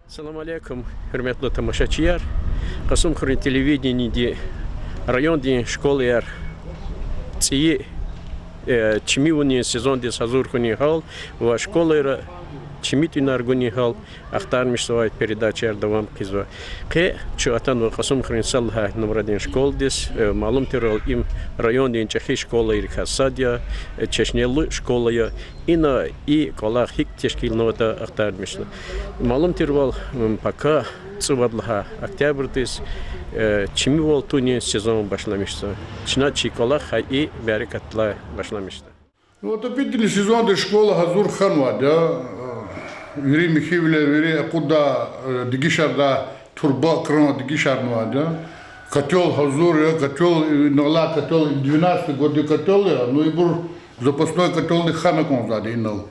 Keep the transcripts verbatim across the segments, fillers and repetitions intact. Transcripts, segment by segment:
Салам алейкум, гьуьрметлу тамашачияр! Кьасумхуьруьн телевидениеди райондин школаяр цӀийи, э, чими авунин сезондиз гьазур хьунин гьал ва школайра чими тӀуьнар гунин гьал ахтармишзавай передачаяр давам хъийизва. Къе чун атанва Кьасумхуьруьн са лагьай нумрадин школдиз, э, малум тирвал, им райондин чӀехи школайрикай сад я, э, чешнелу школа я. Ина и кӀвалах гьикӀ тешкилнаватӀа ахтармишна. Малум тирвал, м, пака цӀувад лагьай октябрдиз, э, чимивал тунин сезон башламишзава. Чна чи кӀвалах гьа и мярекатлай башламишда. Ну, отопительный сезондиз школа гьазур хьанвайди я. Вири михьивилер, вири акъуддай, э, дегишардай турба, кран дегишарнавайди я. Котёл гьазур я, котёл, э, инал алай котёл, двенадцатый годдин котёл я, ну, ибур запасной котёлни хьана кӀанзавайди я инал.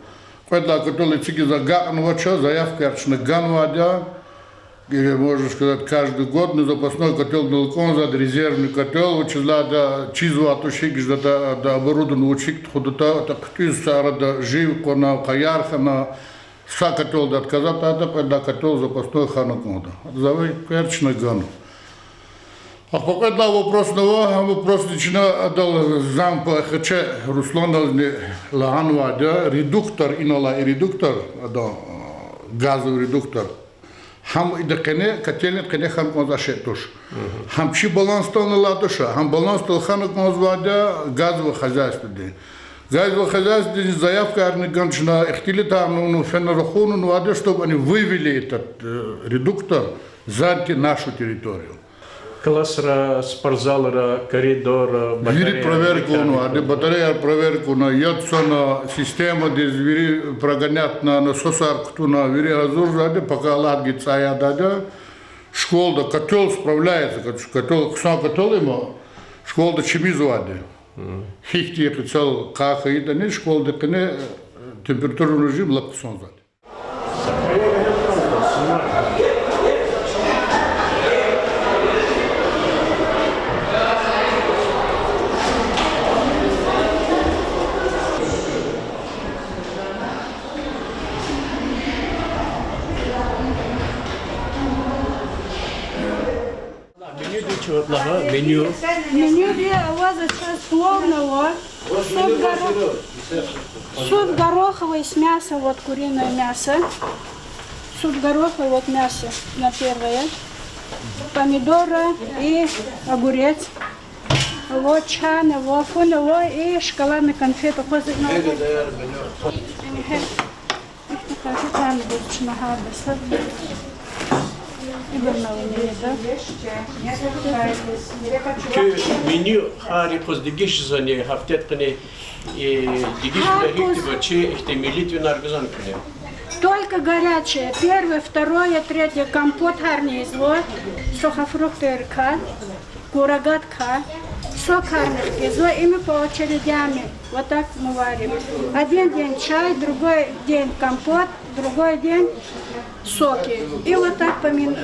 Кьвед лагьай котёл эцигиз агакьнавач, заявкаяр чна ганвайди я. Э, можно сказать, каждый год, ну, запасной котёл инал кӀанзавайди, резервный котёл, вучиз лагьайтӀа чизвай туш, гьикӀ жедатӀа, да, оборудование вуч, гьикӀ тухудатӀа, атӀа хъуьтӀуьз са арада жив кьуна, къаяр хьана, са котёлдин отказатӀа, атӀа кьвед лагьай котёл запасной хьана кӀанда. Заявкаяр чна ганва. Ахпа кьвед лагьай вопрос ава, гьа вопросни чна адал зампа ХЧ Русландизни лагьанвайди я, редуктор, инал алай редуктор, адан, газовый редуктор. Гьам идан къене, котельныйдин къене хьана кӀанзавай шей туш. Гьам чи балансдал алай туш, гьам балансдал хьана кӀанзавайди я газовый хозяйстводин. Газовый хозяйстводин заявкаярни гана чна, ихтилатарни авуна, фена рахунвайди я, чтобы они вывели этот, э, редуктор за те-, нашу территорию. Классра, спортзалра, коридорра, вири батареяр проверка авунвайди, батареяр проверка авуна, яд цана, системадиз вири прогонятна, насосар кутуна, вири гьазурзавайди, пака алатгиз цӀай ядайди я. Школада котёл справляется, кот-, котёл, хъсан котёл я им, школада чимизвайди я. Гьихьтин къецел къай хьайитӀани, школадин къене, э, температурный режим лап хъсанзавайди я. Менюдин чуват лагьана, меню. Менюди авазва чаз пловного, суп горо-, суп гороховый с мясом, вот куриное мясо. Суп гороховый, вот мясо на первое. Помидоры и огурец. Ва чана, ва фуна, ва и шоколадный конфет, укъвазна. Ихьтин хъархъ тан буз чна гьарда са. Ибурна винеда. Куь меню гьар юкъуз дегиш жезвани, гьафтедин къене, э, дегиш гьикӀ жеда, чи ихьтин милли тӀуьнар гузвани куьне? Только горячее. Первое, второе, третье, компот гьарни ийизва, сухофрукты, ракы. Курагатка, сокарни хкизва, и мы по очередями, вот так мы варим. Один день чай, другой день компот, другой день соки. И вот так помен-,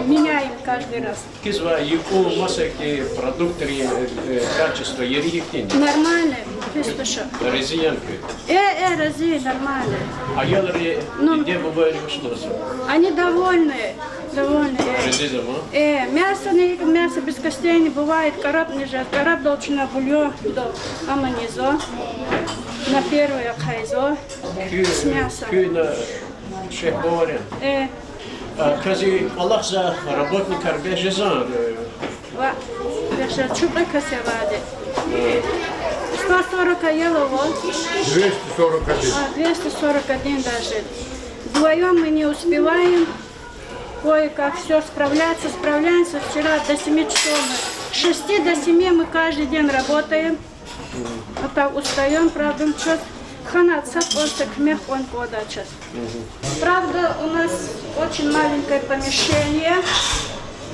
меняем каждый раз. Квез ва юкъуз масакӀа продуктрин, э, э, качество ери ихьтинди? Нормально, пис туш. Рази яни куьн? Э, э, рази, нормально. Аялри, ну, диде-бубайри вуч лугьузва? Они довольны. Довольны, э. Э, мясо не, мясо без костей не бывает, караб не жез, карабдал чна бульон дал, амани ийизва. На первое хъийизва. С мясом. Куьн шеф-повар яни? Э. А, квез и кӀвалахза работникар бес жезвани, э? Ва, бес жез, чун кьве кас я авайди. Сто сорок аял ава. Двести сорок один. А, двести сорок один даже. Вдвоём мы не успеваем. Кое-как всё справляться, справляемся. Вчера до семи часов мы, с шести до семи мы каждый день работаем. А так устаём, правда, ну чё, хьанвай са кӀвалах, са куьмек кьван кӀанда чаз. Правда, у нас очень маленькое помещение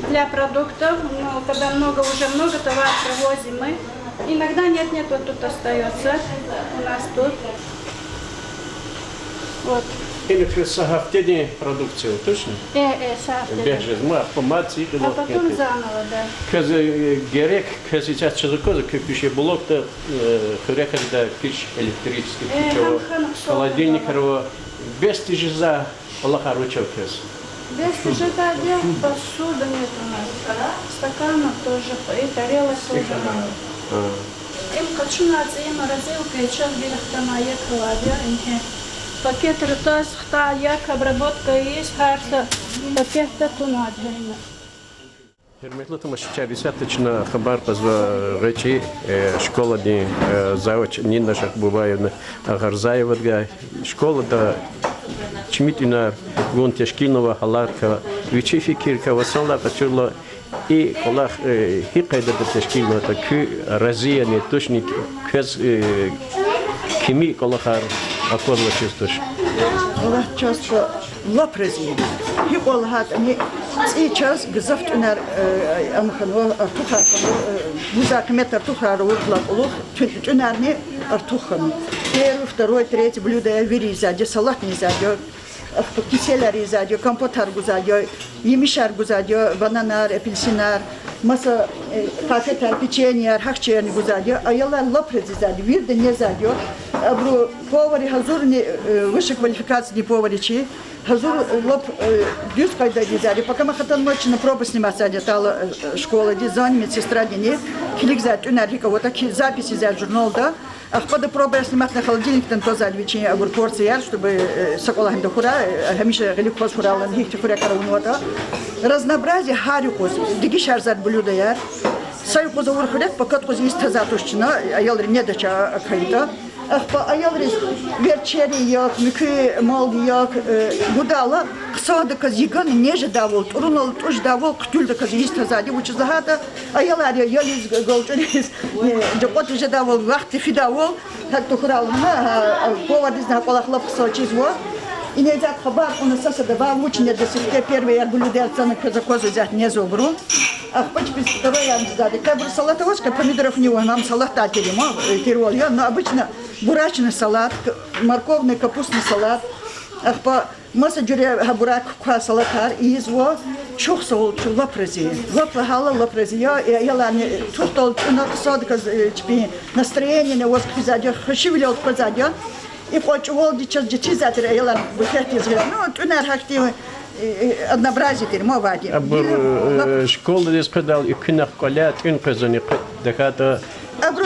для продуктов, но когда много, уже много товара привозим мы, иногда нет-нет, вот тут остаётся у нас тут. Вот. Ина квез са гьафтедин продукция, точно? Э, э, са гьафтедин. Бес жез, ма, ахпа мад цӀийи кьилел. А потом заново, да. Квез, э, герек, квез исятда чаз аквазва, куь пищеблокда, э, хуьрекда пич, электрический пич ава, холодильникар ава, бес тежезвай кӀвалахар вуч ава квез? Если жедайди я, посуда нет у нас. Стаканов тоже, и тарелок тоже мало. Им къачуна цӀийи морозилка я, чаз вири хтана як калад я, ингье. Пакетра таз хтай, як обработка ийиз, гьар са пакетда тунвайди я. Гьуьрметлу тамашачияр, исятда чна хабар кьазва гъвечӀи, э, школадин, э, завуч Нина Шахбубаевна Агъарзаевадикай. Школада чими тӀуьнар гун тешкилнавай гьаларикай, вичи фикирикай ва санлай къачурла, и кӀвалах, э, гьи къайдада тешкилнаватӀа, куьн рази яни, тушни, квез, э, кими кӀвалахар аквазвачиз туш? Аллагь, чаз са лап рази я. Гьикьван лагьайтӀани, цӀи чаз гзаф тӀуьнар, э, ам хьанва, артухар хьанва, э, гузвай къимет артухар авурдалай кьулухъ тӀуь-, тӀуьнарни артух хьанва. Первый, второй, третий блюдояр вири ийизвайди я, салатни ийизвайди я, ахпа киселар ийизвайди я, компотар гузвайди я, емишар гузвайди я, бананар, апельсинар, маса, э, къафетар, печеньеяр, гьахьтинар гузвайди я. Аялар лап разизвайди я, вирида незвайди я. Абуру поварри гьазурни, э, высшей квалификациядин поварри чи, гьазур, э, лап, э, дуьз къайдада ийизвайди я. Пакама хатанмаз чна проба сниматьзавайди я тала, э, школади, зани медсестрадини, килигзавайди тӀуьнар гьикӀ аватӀа, ки-, запись ийизвайди журналда. Ахпа ада пробаяр сниматьна холодильникдани твазвайди я вичин абур порцияр, чтобы, э, са кӀвалахни тахьурай, э, гьамиша гъилик кваз хьурай лагьана, гьихьтин хуьрекар авунватӀа. Разнообразие гьар юкъуз, дегишарзавайди блюдояр. Са юкъуз авур хуьрек пака юкъуз ийиз тазвайди туш чна, аялри недача акайитӀа. Ахпа аялриз верчерни як, муькуь мални як, э, гудайла, хъсандаказ йигана нез жедайвал, тӀурунал тӀуз жедайвал хъуьтуьлдаказ ийиз тазвайди я, вучиз лагьайтӀа аялар я ялиз, галчӀуриз, э, жакьватӀа жедайвал, вахт фидайвал, гьакӀ тахьурай лагьана, а, повардизни гьа кӀвалах лап хъсан чизва. Иниз исятда хабар кьуна са-садавай, вуч недасифте первыйяр, блюдояр цана квез аквазва, исятда незва абуру. Ахпа чпиз второйярни жедайди я. Къе абуру салат авач, къе помидорни ава, ам салатдай тир я, ма, э, тирвал я, но обычно бурачный салат, к-, морковный, капустный салат. Ахпа маса жуьре гьабурукай квай салатар ийизва, чухсагъул, чун лап рази я. Лап лагьайла лап рази я, э, аяларни, э, тухдал тӀуьна хъсандаказ, э, чпин настроениени аваз хъфизвайди я, хушвилелди къвезвайди я. И кьван чӀавалди чаз четинзавай тир аялар буфетдиз гъиз. Ну, тӀуьнар гьахьтин, э, э, однообразие тир, ма авайди. Абур, э, школадиз къведайла экуьнахъ кӀваляй тӀуьн къвезвани, къе-, тахьайтӀа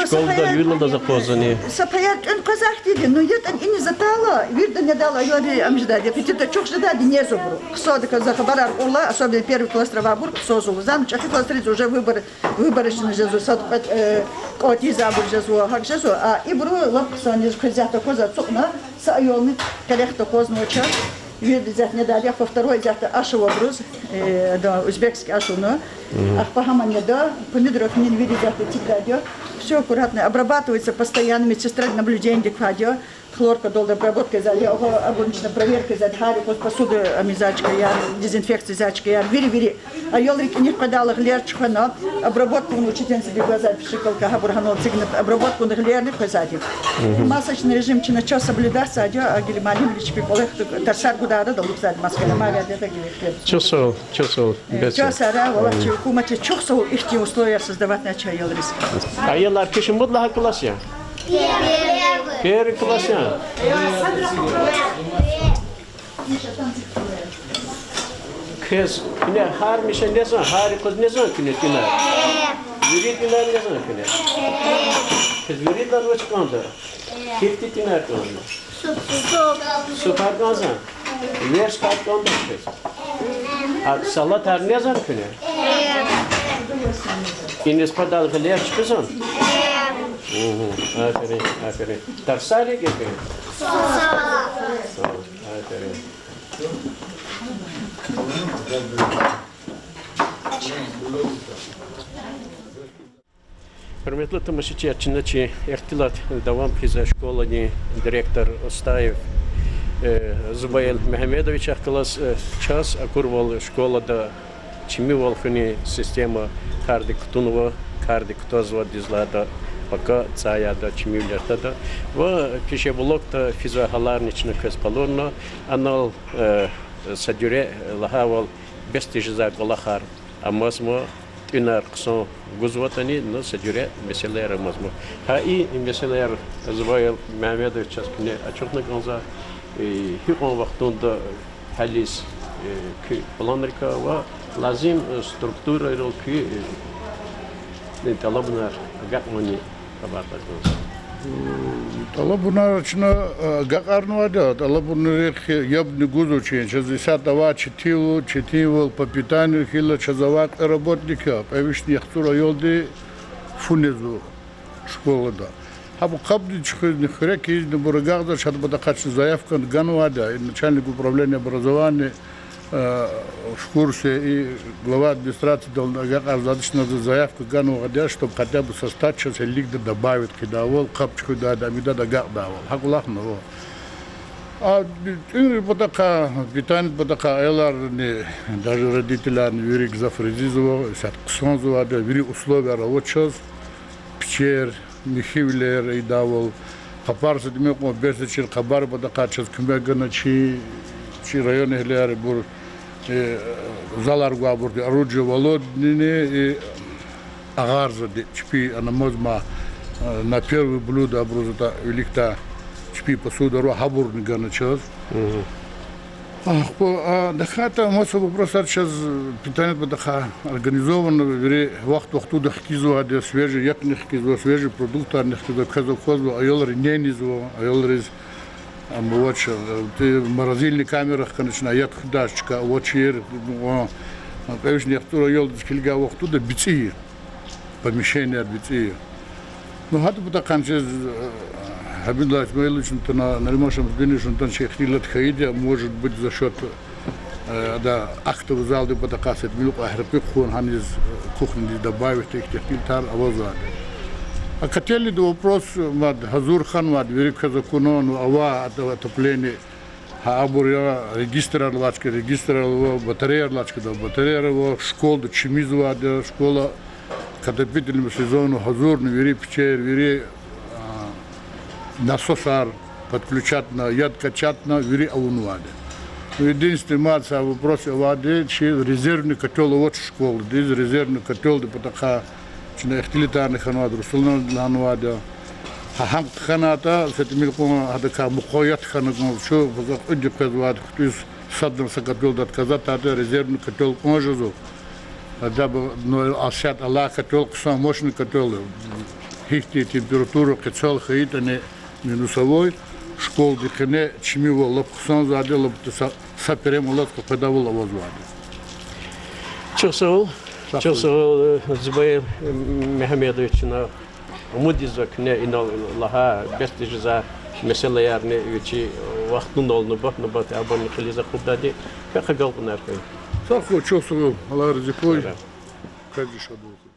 школадал виридалаз акъвазвани? Са паяр тӀуьн къвезвай хьтинди, ну, ятӀани иниз атайла, вирида недайла, аялри ам жедайди я, аппетитар чухсагъул жедайди я, незва абуру. Хъсандаказ за хабарар кьурла, особенно первый классра авайбур хъсандаз лугьузва, чӀехи классриз уже выбор, выборочно жезва, сад-кьвед, э, кӀантӀиз абур жезва, гьакӀ жезва, а ибуру лап хъсан, низ хъуьзятда аквазва ацукьна, са аялни къерехда акъвазнавач. Вирида исятда недайди я, по второй исятда аш ава абуруз, э, да, узбекский аш авуна. Ахпа гьам неда, помидорни вири исятда эцигдайди я. Всё аккуратно, обрабатывается постоянно, медсестради наблюдениеда квайди я. Хлоркадалди обработка ийизвайди я, агъа, абурни чна проверка ийизвайди я, гьар юкъуз посуда ам ийизвай чкаяр, дезинфекция ийизвай чкаяр, вири-вири. Аял рикӀиник къведайла гъилер чуьхвена, обработка авуна учительница гвазвайди пшикалка, гьабур гьанал эцигна, обработка авуна гъилерни къвезвайди я. Масочный режим чна чаз соблюдать ийизвайди я, а гила муаллимри чпи кӀвалахда тарсар гудай арада алукӀзавайди маскаяр, ма авайди ятӀа гила ихтилат. Чухсагъул, чухсагъул. Э, чухсагъул, валлагь, чи гьукуматдиз чухсагъул, ихьтин условияр создаватьна чи аялриз. Аялар, куь шумуд лагьай класс я? Первый класс я? Квез куьне гьар миша незван, гьар юкъуз незван куьне тӀуьнар? Вири тӀуьнар незван куьне? Квез виридалай вуч кӀанда? Гьихьтин тӀуьнар кӀанда? Супар кӀанзава? Вершкар кӀанда квез? А салатар незван куьне? Иниз къведайла гъилер чуьхуьзван? Аферин, аферин. Тарсар я куьн? Аферин. Гьуьрметлу тамашачияр, чна чи ихтилат давам хъийизва школадин директор Остаев, э, Зубаил Мегьамедовичахъ галаз, э, чаз акурвал школада чимивал хуьнин система кардик кутунва, кардик кутазва, дуьз лагьайтӀа, пака цӀай яда, чимивилер тада. Ва пищеблокда физвай гьаларни чна квез къалурна, анал, э, са жуьре лагьайвал, бес тежезвай кӀвалахар амазма, тӀуьнар хъсан гузватӀани, ну, са жуьре месэлаяр амазма. Гьа и месэлаяр Зубаил Мегьамедович чаз куьне ачухна кӀанзава, э, гьикьван вахтунда гьялиз, Э, куь планрикай ва лазим, э, структурайрал куь, э, тӀалабунар агакьнавани хабардар гун. ТӀалабунар чна, э, агакьарнавайди я, тӀалабунрихъ ябни гузва чи, чаз исятда авай четинвал, четинвал по питанию хьайила, чаз авай кьве работник я, кьве вишни яхцӀур аялди фу незва школада. Гьабур капӀни чуьхуьзни, хуьре кхьизни, абур агакьзавач, гьадан патахъай чна заявка ганвайди я, и начальник управления образования, э, в курсе, и глава администрациядални агакьарзавайди, чна заявка ганвайди я, чтоб хотя бы со ста чаз гьелелигда добавить хъийидайвал, капӀ чуьхуьдайди, ам ийидайди агакьдайвал. ГьакӀ лагьанва. А тӀуьнрин патахъай, питаниедин патахъай аяларни, даже родителарни вири гзаф ризазава, исятда хъсанзавайди я, вири условияр ава чаз, пичер, михьивилер ийидайвал, къапар са тӀимил кьван бес эцигиз, къапарин патахъай чаз куьмек гана чи, чи районэгьлияр, абур, э, залар гвайбурди орудие валуднини, и агъарзавайди чпи, анамаз ма, э, на первое блюдо абуруз атӀа виликдай чпин посудари ава, гьабурни гана чаз. Ахпа, а, тахьайтӀа маса вопросар чаз питаниедин патахъай организованно вири вахт-вахтунда хкизвайди я, свежий якни хкизва, свежий продуктарни хкизва, квез аквазва, аялри ненизва, аялриз, ам, авач, э, морозильный камера хьана чна, яд хуьдач чка, авачир, а, кьве вишни яхцӀур аялдиз килигай вахтунда бицӀи я, помещенияр бицӀи я. Ну, гьадан патахъай чаз, э, Гьамидуллагь Исмаиловични атана, Нариман Шамсудиновични атана чи ихтилат хьайиди я, может быть, за счёт, э, ада актовый залдин патахъай са тӀимил кьван гьяркьуь хъувуна гьаниз, э, кухнядиз добавить, ихьтин ихтилатар авазвайди я. А котельныйдин вопрос мад гьазур хьанвайди, вири квез акуна, ну, авай ада отопление, гьа абур я, регистрар алачир, регистрар ава, батареяр алачиртӀа, батареяр ава, школада чимизвайди я, школа к отопительному сезону гьазурна, вири пичер, вири, а, насосар подключатьна, яд качатьна, вири авунвайди я. Ну, единственный мад са вопрос авайди, чи резервный котёл авач школадиз, резервный котёлдин патахъай чна ихтилатарни хьанвайди, Русланди лагьанвайди я. Гьа, гьам хьанатӀа, са тӀимил кьван гьадакай мукъаят хьана кӀанзава чун, паза кьуьд йикъвезвайди хтиз, садни са котёлдин отказать авуртӀа, резервный котёл кӀан жезва. Хотя бы, ну, асят алай котёл, хъсан мощный котёл, гьихьтин температура, къецел хьайитӀани, минусовой, школдин къене чимивал лап хъсанзавайди я, лап са, са перем алаз къекъведайвал авазвайди я. Чухсагъул, чухсагъул, э, Зубайир Мегьамедович, чна умуд ийизва куьне инал лагьай, бес тежезвай месэлаярни вичи вахтунални нубат-нубатда абурни кьилиз акъуддайди. Квехъ агалкьунар хьуй. Сагъ хьуй, чухсагъул, Аллагь рази хьуй. Квез шад хьуй.